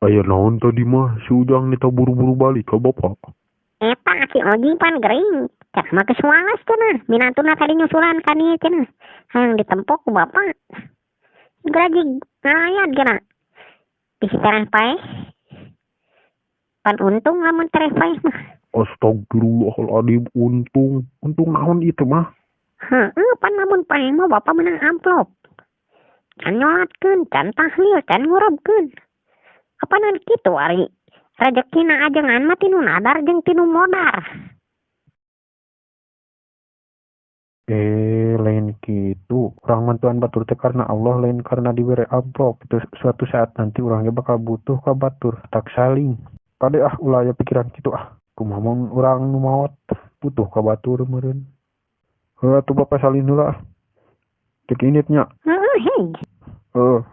Aya naon tadi mah si Ujang nita buru-buru balik ka bapak? Eta si Oji pan gering. Cak mah geus walas cenah. Minantuna tadi nyusulan ka dieu cenah. Hayang ditempok ku bapak. Gerajig ngalayat geura. Bisi tereh paeh. Pan untung lamun tereh paeh mah. Astagfirullahaladzim, untung. Untung naon itu mah? Heeh, pan lamun paeh mah bapak menang amplop. Can nyolatkeun, can tahlil, can ngurabkeun. Apanan kitu ari rejekina ajengan mah tinu nadar jeung tinu modar. Eh, lain kitu. Urang mantuan batur teh karena Allah, lain karena dibere amplop. Itu suatu saat nanti urangnya bakal butuh ka batur, tak saling. Kade ah ulah aya pikiran kitu ah. Kumaha mun urang nu maot butuh ka batur meureun. Heuh atuh bapak salin heula ah. Cek init nya. Heeh, hej. Heuh.